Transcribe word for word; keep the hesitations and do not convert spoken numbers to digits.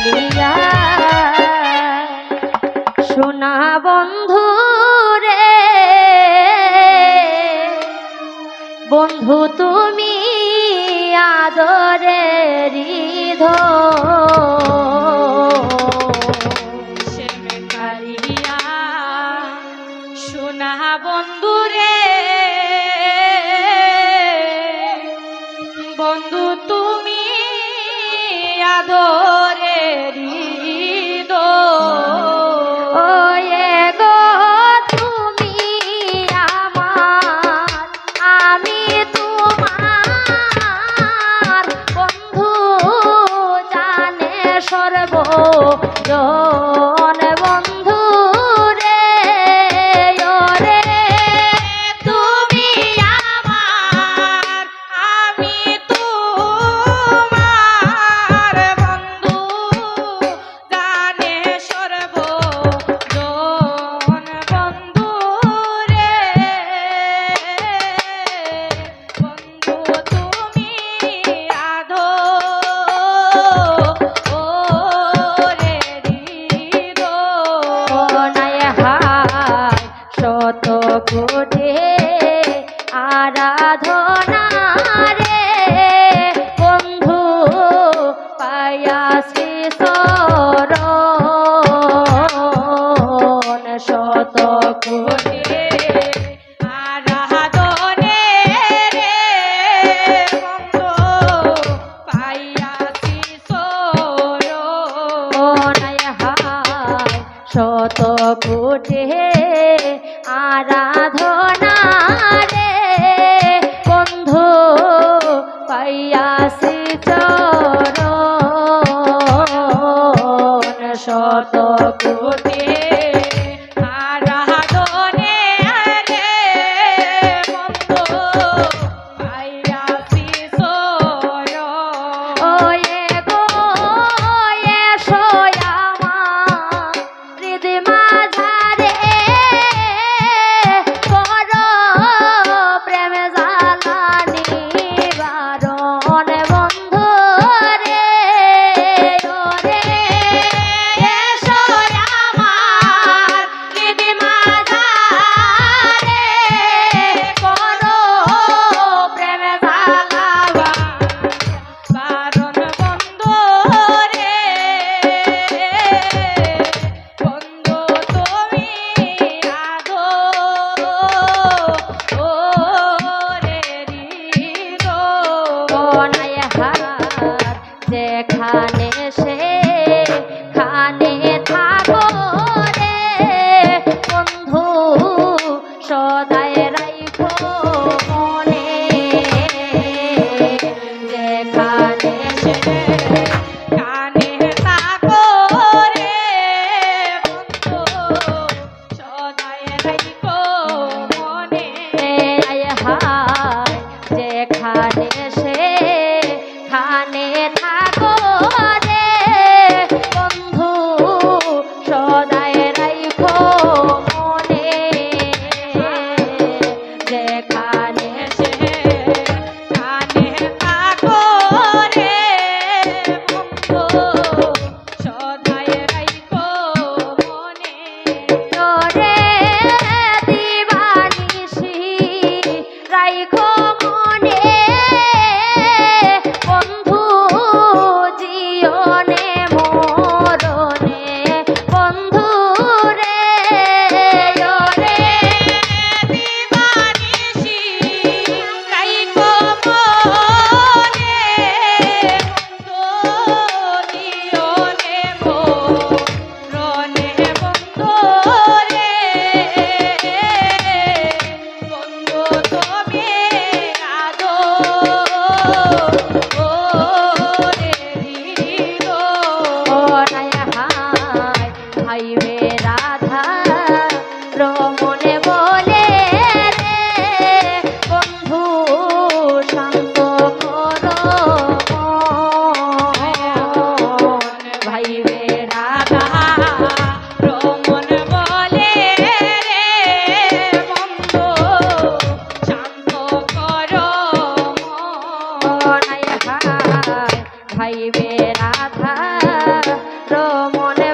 ইয়া, সোনা বন্ধু রে, বন্ধু তুমি আদরের ধন। সে কালিয়া সোনা বন্ধু রে, বন্ধু তুমি আদরের ধন। ও এগো তুমি আমার, আমি তোমার বন্ধু জানে সর্বজন। বন্ধু রে, ও রে, তুমি আমার, আমি তোমার বন্ধু জানে সর্বজন। বন্ধু রে, বন্ধু তুমি আদরের ধন। শত কোটি আরাধনা রে, বন্ধু পাইয়াছি শরণ। শত কোটি আরাধনে রে, বন্ধু পাইয়াছি শরণ। শত কোটি আরাধনা রে, বন্ধু পাইয়াছি চরণ। শত কোটি আরাধনে রে, বন্ধু পাইয়াছি শরণ। ও এগো, এসো আমার হৃদ মাঝারে, করো প্রেম জ্বালা নিবারণ। বন্ধু রে, ও রে, এসো আমার হৃদ মাঝারে, করো প্রেম জ্বালা বারণ। বন্ধু রে, বন্ধু তুমি আদরের ধন। যেখানে সেখানে থাকো রে বন্ধু, সদায় রাখো মনে। যেখানে সেখানে থাকো রে বন্ধু, সদায় রাখো মনে। আয় হায়, যেখানে সেখানে থাকো রে বন্ধু, সদায় রাখো মনে। যেখানে সেখানে থাকো রে বন্ধু, সদায় রাখো মনে। তোরে দিবানিশি রাখো মনে, বন্ধু জীবনে মরণে, বন্ধু রে, তোরে দিবানিশি রাখো মনে, বন্ধু জীবনে মরণে। রণে বন্ধু রে, বন্ধু তুমি আদরের ধন। হায় হায়, ভাইবে রাধা রমনে বলে রে, বন্ধু শান্ত করো মন। ভাইবে রাধা রমন বলে রে, বন্ধু শান্ত করো মন। হায় হায়, ভাইবে রাধা মনে